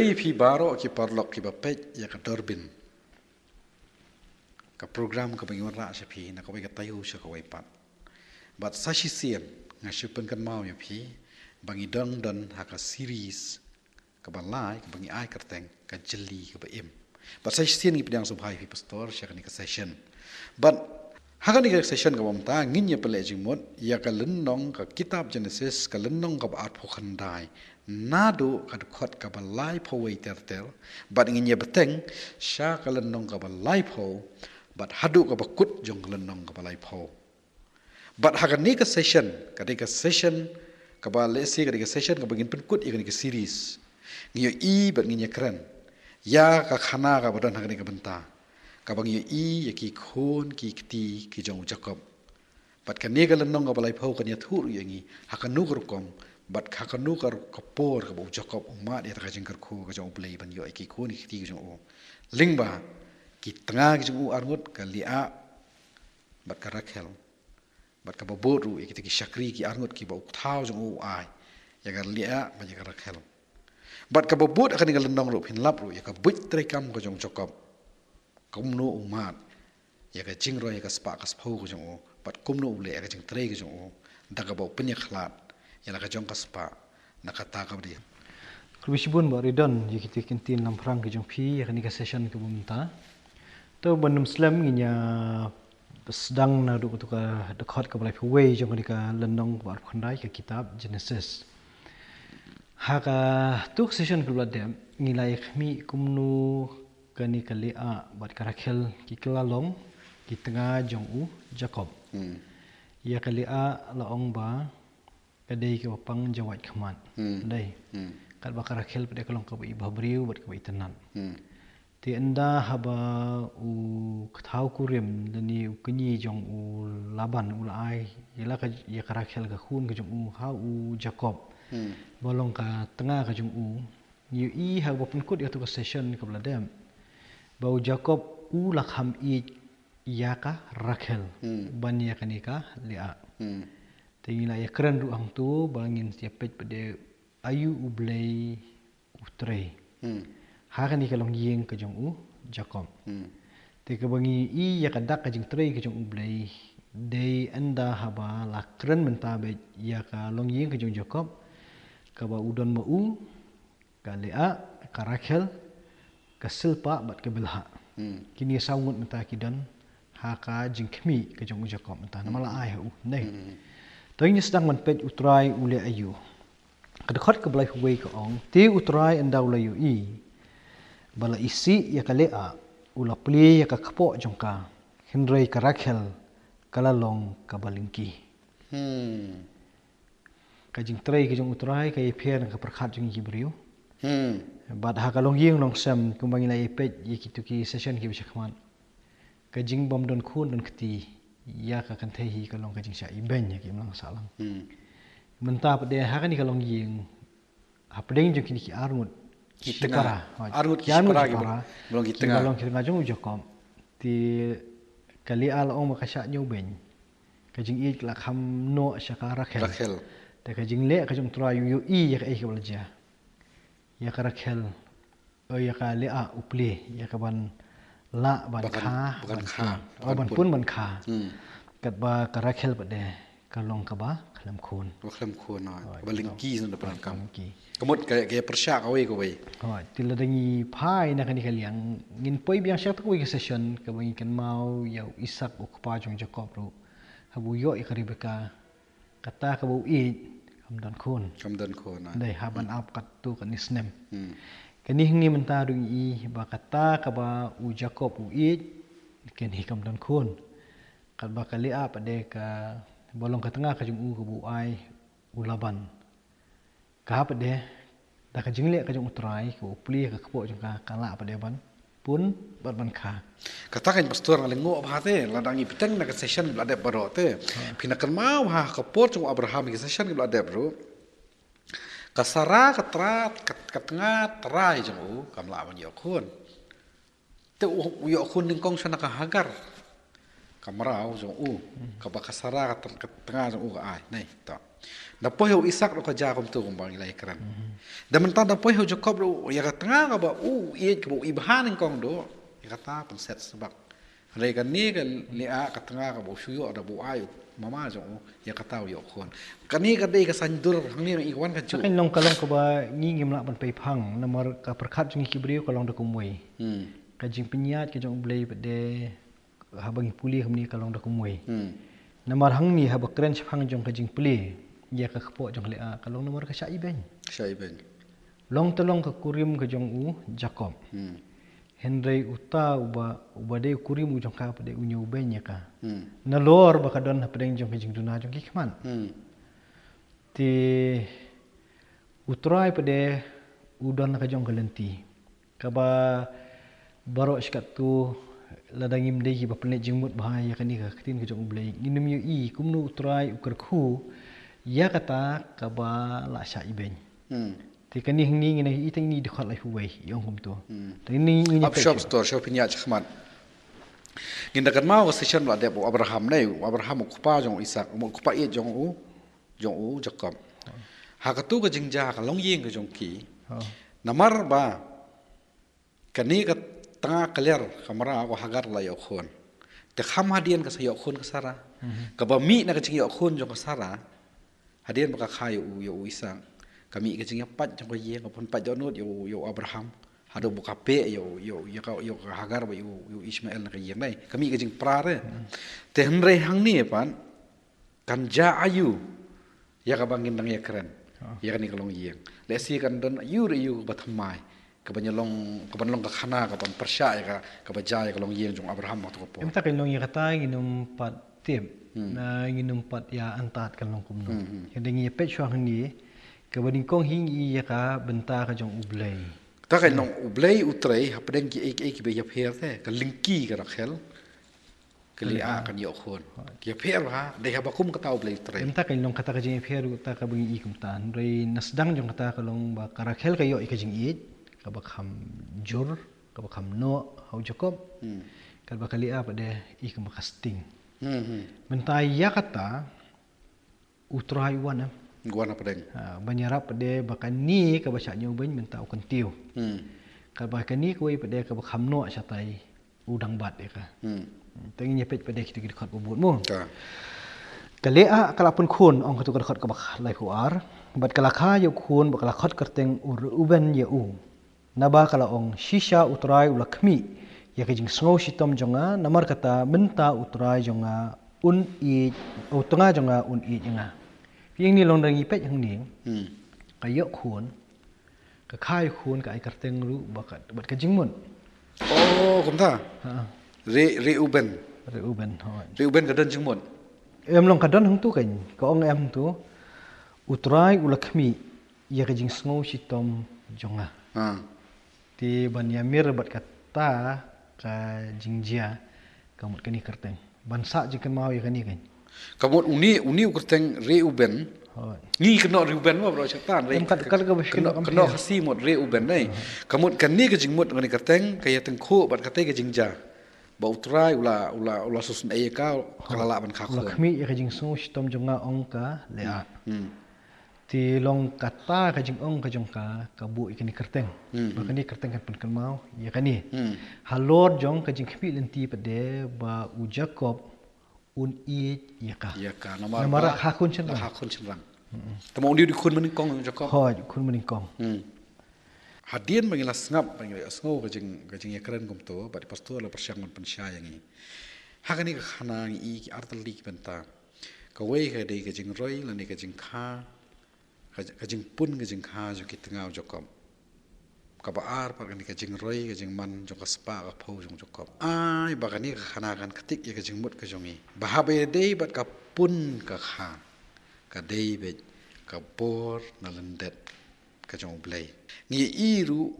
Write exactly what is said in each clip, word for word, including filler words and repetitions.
Ïa phi baroh ki paralok kiba peit ïa ka Durbin, ka program kaba ngi wanrah sha phi na kawei ka taïew sha kawei pat. Bad sa shisien nga shu pynkynmaw ïa phi ba ngi dang don ha ka series kaba lai kaba ngi ai kyrteng ka jylli kaba im. Bad sa shisien ngi pdiang sngewbha ïa phi pastor sha kane ka session. Bad ha kane ka session kaba mynta ngin ïa pynleit jingmut ïa ka lynnong, ka kitab Genesis, ka lynnong kaba arphew khyndai, naduh ka dkhot kaba laiphew wei ter ter, bad ngin ïa bteng sha ka lynnong kaba laiphew bad haduh kaba kut jong ka lynnong kaba laiphew. Bad ha kane ka session, ka dei ka session kaba, let's say, ka dei ka session kaba ngin pynkut ïa kane ka series. Ngi ïohi bad ngin ïa kren ïa ka khana kaba don ha kane ka bynta, kaba ngi ïohi ïa ki khun ki kti ki jong u Jakob. Bad kane ka lynnong kaba laiphew kan ïathuh ruh ïa ngi ha kano ka rukom bad ha kano ka ru-, ka por kaba u Jakob u mad ïa ka jingkyrkhu ka jong U Blei ban ïoh ïa ki khun ki kti ki jong u. Lyngba ki tnga ki jong u arngut, ka Leah bad ka Rakhel. Bad kaba bud ruh ïa kita ki shakri ki arngut kiba u kthaw jong u u ai ïa ka Leah bad ïa ka Rakhel. Bad kaba bud ha kane ka lynnong ruh phin lap ruh ïa ka buit treikam ka jong u Jakob, kumno u mad ïa ka jingroi ïa ka spah ka sphew ka jong u, bad kumno u leh ïa ka jingtrei ka jong u da kaba u pynïakhlad ïa la ka jong ka spah na kata kaba dei. Khublei shibun Bah Ridon ïa kita ki ktien lamphrang ki jong phi ïa kane ka session kaba mynta. To ban nym slem, ngin ïa sdang naduh kato ka dkhot kaba laiphew wei jong kane ka lynnong kaba arphew khyndai ka kitab Genesis. Ha kato ka session kaba la dep ngi la ïa khmih kumno kane ka Leah bad ka Rakhel ki kylla long ki tnga jong u Jakob. Hmm. Ïa ka Leah la ong ba ka dei kaba pang jawai khmat. Hmm. Dei. Hmm. Katba ka Rakhel pat ka long kaba i bhabriew bad kaba itynnad. Hmm. Te ynda haba u kthaw kurim lane u kñi jong u Laban u la ai ïa la ka, ïa ka Rakhel ka khun ka jong u ha u Jakob. Hmm. Ba long ka tnga ka jong u. Ngi ïohi haba pynkut ïa kato ka session kaba la dep ba u Jakob u la kham ïeit ïa ka Rakhel. Hmm. Ban ïa kane ka Leah. Hmm. Te ngi la ïa kren ruh hangto ba ngin ïa peit pat de aïu U Blei u trei. Hmm. Ha kane ka longïing ka jong u Jakob. Hmm. Te kaba ngi i ïa ka dak ka jingtrei ka jong U Blei dei ynda haba la kren mynta beit ïa ka longïing ka jong u Jakob, kaba u don ma u, ka Leah, ka Rakhel, ka Silpah bad ka Bilhah. Hmm. Kine saw ngut mynta ki don ha ka jingkhmih ka jong u Jakob mynta. Namar la ai ha u, ne. Hmm. To ngin sdang ban peit U Trai u leh aïu. Ka dkhot kaba laiphew wei ka ong, te U Trai ynda u la ïohi ba la isih ïa ka Leah, u la plie ïa ka kpoh jong ka, hynrei ka Rakhel ka la long kaba lyngki. Hmm. Ka jingtrei ka jong U Trai ka ïapher na ka pyrkhat jong ngi ki briew. Hmm. Bad ha ka longïing longsem kumba ngi la ïa peit ïa kito ki session kiba shakhmat, ka jingbym don khun don kti ïa ka kynthei hi ka long ka jingshah ibeiñ ïa ki imlang sahlang. Hmm. Mynta pat de ha kane ka longïing, hapdeng jong kine ki arngut ki tnga. Shipara. Hooid. Arngut ki shipara kiba long ki tnga jong u Jakob. Te ka Leah la ong ba ka shah ñiewbeiñ. Ka jingïeit ka la kham noh sha ka Rakhel. Rakhel. Te ka jingleh ka jong U Trai u ïohi ïa kaei kaba la jia. Ïa ka Rakhel, ïa ka Leah u plie ïa ka ban lah ban kha, ban kha, ban pun ban kha. Hmm. Katba ka Rakhel pat de ka long kaba khlem khun. Kaba khlem khun, hooid. Kaba lyngki shen da pyrkhat. Ka mut ka, ka pyrshah kawei kawei. Hooid, te lada ngi phai na kane ka liang, ngin poi biang sha kawei ka session kaba ngi kynmaw ïa u Isak u kpa jong u Jakob ruh, haba u ïoh ïa ka Rebekah, kata kaba u ïeit kam don khun. Kam don khun, ah. Dei, ha ban ap katto katne snem. Hmm. Kane hangne mynta ruh ngi i ba kata kaba u Jakob u ïeit kane kam don khun. Katba ka Leah pat de kaba long ka tnga ka jong u kaba u ai u Laban. Ka pat de, da ka jingleh ka jong U Trai, kaba u plie ka kpoh jong ka, ka lah pat de ban pun bad ban kha. Kata kan pastor nga lyngngoh bha te, lada ngi bteng na ka session ba la dep baroh te. Ha. Phin kynmaw bha ka por jong u Abraham ka session ba la dep ruh. Ka Sarah ka tra, ka, ka tnga trai jong u, kam lah ban ïoh khun. Te u, u ïoh khun nyngkong sha na ka Hagar, ka mraw jong u, kaba ka Sarah ka tnga jong u ka ai. Nai, to. Da poi ha u Isak ruh ka jia kumto kumba ngi la ïakren. Da mynta da poi ha u Jakob ruh, ïa ka tnga kaba u ïeit kaba u i bha nyngkong duh, ïa kata pynset sbak. Hynrei kane ka Leah ka tnga kaba u shu ïoh da ba u ai u mama jong u, ïa kata u ïoh khun. Kane ka dei ka saiñdur hangne, i ka wan ka juh. Ka long, ka long kaba ngi ngim lah ban pei phang, namar ka pyrkhat jong ngi ki briew ka long da kumwei. Hmm. Ka jingpynïaid ka jong U Blei pat de, haba ngi pule kumne ka long da kumwei. Hmm. Namar hangne haba kren shaphang jong ka jingpule ïa ka kpoh jong Leah, ka long namar ka shah ibeiñ. Shah ibeiñ. Long te long ka kurim ka jong u Jakob. Hmm. Hynrei uta uba, uba dei u kurim u jong ka pat de u ñiewbeiñ ïa ka. Hmm. Nalor ba ka don hapdeng jong ka jingduna jong ki khmat. Hmm. Te U Trai pat de u don la ka jong ka lynti. Kaba baroh shi katto lada ngim dei kiba pynleit jingmut bha ïa kane ka ktien ka jong U Blei, ngin ym ïohi kumno U Trai u kyrkhu ïa kata kaba la shah ibeiñ. Hmm. Te kane hangne ngin ïa i tang ine i dkhot laiphew wei i ong kumto. Hmm. Te ine i ap shop store, shop pynïaid shakhmat. Ngin da kynmaw ka session ba la dep, u Abraham ne, u Abraham u kpa jong u Isak, u kpa ïeit jong u, jong u Jakob. Ha kato ka jingjia ka longïing ka jong ki. Oh. Namar ba kane ka tnga ka ler ka mra ka Hagar la ïoh khun. Te kham hadien ka sa ïoh khun ka Sara. Mhm. Kaba mih na ka jingïoh khun jong ka Sara. Hadien ba ka kha ïa u, ïa u Isak. Ka mih ka jingïapait jong ka ïing, ka pynpait dohnud ïa u, ïa u Abraham. Haduh ba ka peh ïa u, ïa u, ïa ka, ïa ka Hagar bad ïa u, ïa u Ishmael na ka ïing, ne. Ka mih ka jingpra re. Mhm. Te hynrei hangne pat kan jia aïu ïa kaba ngin dang ïakren. Ah. Ïa kane ka longïing. Lehse kan don aïu re aïu kaba thymmai, kaban ïa long, kaban long ka khana kaban pyrshah ïa ka, kaba jia ïa ka longïing jong Abraham ha kato ka por. Mynta kan long ïa kata ngin ym pat tip. Hmm. Na ngin ym pat ïa antad kan long kumno. Hmm, hmm. Hynrei ngin ïa peit shuwa hangne, kaba nyngkong hi ngi i ïa ka bynta ka jong U Blei. Te kan long U Blei U Trai hapdeng kiei kiei kiba ïapher te, ka lyngkhi ka rakhel. Ka Leah kan ïoh khun. Ki ïapher bha, dei haba kum kata U Blei U Trai. Mynta kan long kata ka jingïapher ruh kata kaba ngi i kumta. Hynrei na sdang jong kata ka long ba ka Rakhel ka ïoh ïa ka jingïeit, kaba kham jur, kaba kham noh ha u Jakob. Hmm. Katba ka Leah pat de i kumba ka sting. Hmm, hmm. Mynta ïa kata, U Trai u wan, em. U wan hapdeng. Ha, ban ïarap pat de ba kane kaba shah ñiewbeiñ mynta u kyntiew. Hmm. Kaba kane kawei pat de kaba kham noh shatai u dang bat ïa ka. Hmm. Te ngin ïa peit pat de kita ki dkhot ba bud mo. Ka. Ka Leah ka la pun khun, ong kato ka dkhot kaba laiphew ar. Bad ka la kha ïa u khun, bad ka la khot kyrteng u Reuben ïa u. Naba ka la ong, shisha U Trai u la khmih ïa ka jingsngew shitom jong nga, namar kata mynta U Trai jong nga un ïeit, u tnga jong nga un ïeit ïa nga. Ïa ngi long da ngi peit hangne. Hmm. Ka ïoh khun, ka kha ïa khun, ka ai kyrteng ruh bad ka, bad ka jingmut. Oh, kumta. Ha. Re, Reuben. Reuben, hooid. Reuben ka don jingmut. Em long ka don hangtu kan. Ka ong em hangtu. U Trai u la khmih ïa ka jingsngew shitom jong nga. Ha. Te ban ïamir bad kata ka jingjia, ka mut kane kyrteng. Ban sah jingkynmaw ïa kane kan. Ka mut une, une u kyrteng Reuben. Hooid. Ngi kynnoh Reuben mo bro shatan. Em kat, kat ka ba kynnoh, kynnoh Khasi mut Reuben, eh. Ha. Ka mut kane ka jingmut kane kyrteng, ka ïatyngkhuh bad kata ka jingjia. Ba U Trai u la, u la, u la sngewsynei ïa ka, ka la lah ban kha khun. U la khmih ïa ka jingsngew shitom jong nga ong ka Leah. Hmm. Te long kata ka jingong ka jong ka, ka buh ïa kane kyrteng. Hmm, hmm. Ba kane kyrteng kan pynkynmaw ïa kane. Hmm. Halor jong ka jingkhmih lynti pat de ba u Jakob un ïeit ïa ka. Ïa ka, namar ba la kha khun shynrang. La kha khun shynrang. Hmm. Te ma une u dei khun banyngkong u Jakob. Hooid, khun banyngkong. Hmm. Hadien ba ngi la sngap, ba ngi la sngew ka jing, ka jingïakren kumto, bad i pastor la pyrshang ban pynshai ïa ngi. Ha kane ka khana ngi i ki ar tylli ki bynta. Kawei ka dei ka jingroi lane ka jingkha, ka, ka jingpun ka jingkha jong ki tnga u Jakob. Kaba ar pat kane ka jingroi ka jingman jong ka spah ka phew jong u Jakob. Ai ba kane ka khana kan ktik ïa ka jingmut ka jong ngi. Ba haba ïadei bad ka pun ka kha, ka dei beit ka bor na lyndet ka jong U Blei. Ngi i ruh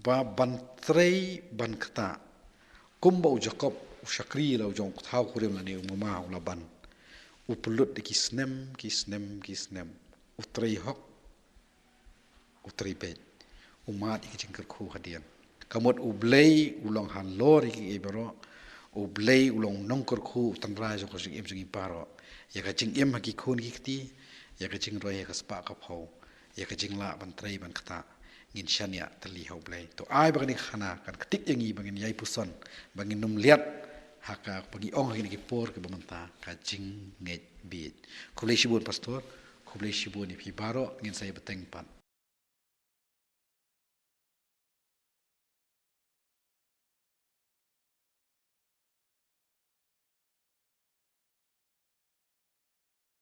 ba ban trei ban ktah. Kumba u Jakob, u shakri la u jong u thaw kurim lane u mama u Laban. U pynlut da ki snem, ki snem, ki snem. U trei hok, u trei beit. U mad ïa ki jingkyrkhu hadien. Ka mut U Blei u long halor ïa kiei baroh. U Blei u long nongkyrkhu, u tynrai jong ka jingim jong ngi baroh. Ïa ka jingim ha ki khun ki kti, ïa ka jingroi, ïa ka spah ka phew, ïa ka jinglah ban trei ban ktah, ngin shaniah tylli ha U Blei. To ai ba kane ka khana kan ktit ïa ngi ba ngin ïai puson, ba ngin ym liat ha kaba ngi ong ha kine ki por kiba mynta, ka jingngeit bieit. Khublei shibun Pastor, khublei shibun ïa phi baroh, ngin sa ïa bteng pat